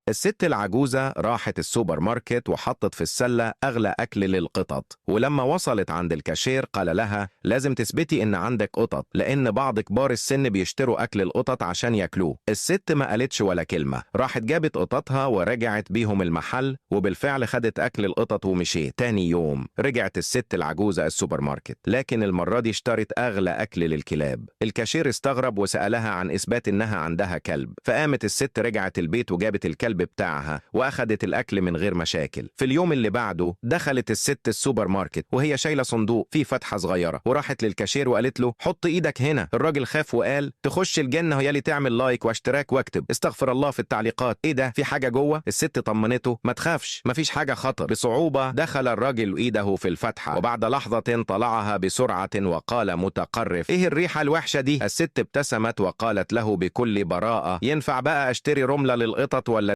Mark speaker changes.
Speaker 1: الست العجوزة راحت السوبر ماركت وحطت في السلة أغلى أكل للقطط، ولما وصلت عند الكاشير قال لها لازم تثبتي إن عندك قطط، لأن بعض كبار السن بيشتروا أكل القطط عشان ياكلوه. الست ما قالتش ولا كلمة، راحت جابت قططها ورجعت بيهم المحل، وبالفعل خدت أكل القطط ومشيت. تاني يوم رجعت الست العجوزة السوبر ماركت، لكن المرة دي اشترت أغلى أكل للكلاب. الكاشير استغرب وسألها عن إثبات إنها عندها كلب، فقامت الست رجعت البيت وجابت الكلب بتاعها واخدت الاكل من غير مشاكل. في اليوم اللي بعده دخلت الست السوبر ماركت وهي شايله صندوق فيه فتحه صغيره، وراحت للكاشير وقالت له حط ايدك هنا. الراجل خاف وقال تخش الجنه يا اللي تعمل like واشتراك واكتب استغفر الله في التعليقات. ايه ده، في حاجه جوه؟ الست طمنته ما تخافش، مفيش حاجه خطر. بصعوبه دخل الراجل ايده في الفتحه، وبعد لحظه طلعها بسرعه وقال متقرف ايه الريحه الوحشه دي؟ الست ابتسمت وقالت له بكل براءه ينفع بقى اشتري رمله للقطط ولا